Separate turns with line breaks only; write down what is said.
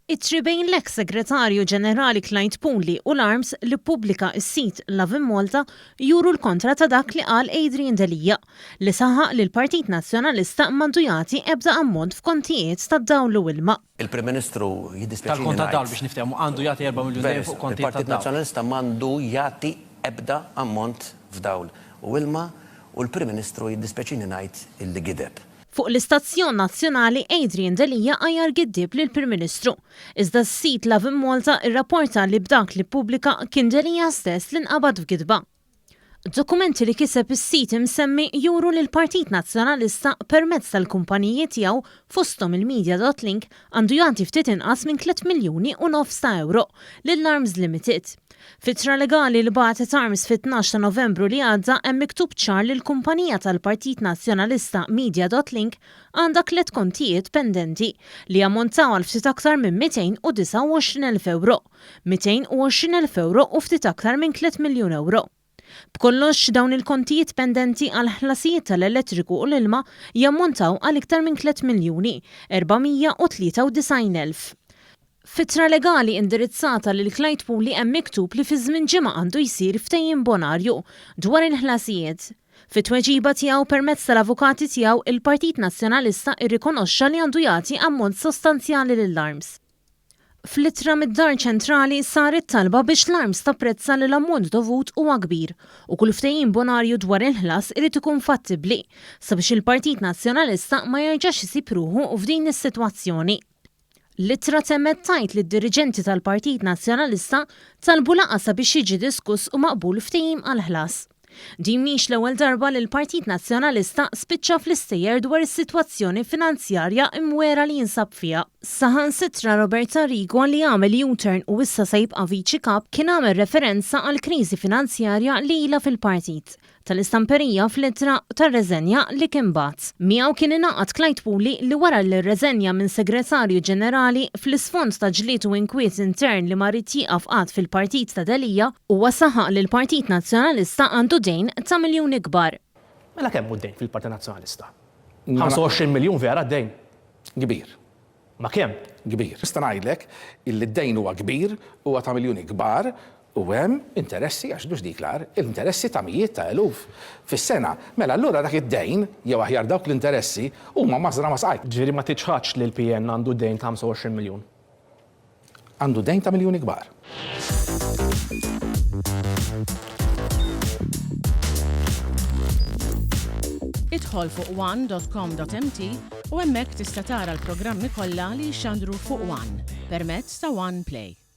Ittri bejn l-eks Segretarju Ġenerali Clyde Puli u l-ARMS li ppubblika s-sit Lovin Malta juru l-kontra ta' dak li qal Adrian Delia, li saħaq li l-Partit Nazzjonalista m'għandu jagħti ebda ammont f'kontijiet tad-dawl u ilma.
Il-Prim Ministru jiddispjaċini
Tal-kont
ngħid.
tad-dawl biex niftehmu, għandu jagħti 4 miljun dejn fuq kontijiet
Il-Partit
tad-dawl.
Nazzjonalista m'għandu jagħti ebda ammont f'dawl u ilma u l-Prim Ministru jiddispjaċini ngħid illi gideb.
Fuq l-istazzjon nazzjonali Adrian Delia għajjar giddieb lill-Prim Ministru. Iżda s-sit Lovin Malta rrapporta li b'dak li ppubblika kien Delia stess li nqabad f'gidba. Dokumenti li kiseb is-sit imsemmi juru li l-Partit Nazzjonalista permezz tal-kumpaniji tiegħu fosthom il-Media dot Link għandu jagħti ftit inqas minn tlett miljuni u nofs ta' ewro lil Arms Limited. F'ittra legali li bagħtet Arms fit-tnax ta' Novembru li għadda hemm miktub ċar li l-kumpanija tal-Partit Nazzjonalista Media dot Link għandha tliet kontijiet pendenti li jammontaw għal ftit aktar minn 229 elf ewro, 220 elf ewro u ftit aktar minn tliet miljun ewro. B'kollox, dawn il-kontijiet pendenti għall-ħlasijiet tal-elettriku u l-ilma jammontaw għal iktar minn 3,493,000. F'ittra legali indirizzata lil Clyde Puli hemm miktub li fi żmien ġimgħa għandu jsir ftehim bonarju dwar il-ħlasijiet. Fit-tweġiba tiegħu permezz tal-avukati tiegħu, il-Partit Nazzjonalista rrikonoxxa li għandu jagħti ammont sostanzjali lill-ARMS. Fl-ittra mid-Dar Ċentrali saret talba biex l-ARMS tapprezza li l-ammont dovut huwa kbir u kull ftehim bonarju dwar il-ħlas irid ikun fattibbli sabiex il-Partit Nazzjonalista ma jerġax isib ruħu f'din is-sitwazzjoni. L-ittra temmet tgħid li d-diriġenti tal-Partit Nazzjonalista talbu laqgħa sabiex jiġi diskuss u maqbul ftehim għall-ħlas. Din mhix l-ewwel darba li l-Partit Nazzjonalista spiċċa fl-istejjer dwar is-sitwazzjoni finanzjarja imwiegħra li jinsab fiha. Saħansitra Robert Arrigo li għamel U-turn u issa se jibqa' Viċi Kap kien għamel referenza għall-kriżi finanzjarja li ilha fil-partit. Tal-istamperija fl-ittra tar-reżenja li kien bagħat. Miegħu kien ingħaqad Clyde Puli li wara li rreżenja minn Segretarju Ġenerali, fl-isfond ta' ġlied u inkwiet intern li ma ried jieqaf qatt fil-partit ta' Delia, huwa saħaq li l-Partit Nazzjonalista għandu dejn ta' miljuni kbar.
Mela kemm hu d-dejn fil-Partit Nazzjonalista? 25 miljun vera d-dejn?
Kbir.
Ma kemm?
Kbir. Nista' ngħidlek illi d-dejn huwa kbir, huwa ta' miljuni kbar u hemm interessi, għax mhux dik l-agħar, interessi ta' mijiet ta' eluf fis-sena. Mela allura dak id-dejn, jew aħjar dawk l-interessi, huma mażra ma' saqajk.
Ġifieri ma tiċħadx li l-PN għandu dejn ta' 25 miljun?
Għandu dejn ta' miljuni kbar.
Idħol fuq one.com.mt u hemmhekk tista' tara l-programmi kollha li jixxandru fuq One permezz ta' One Play.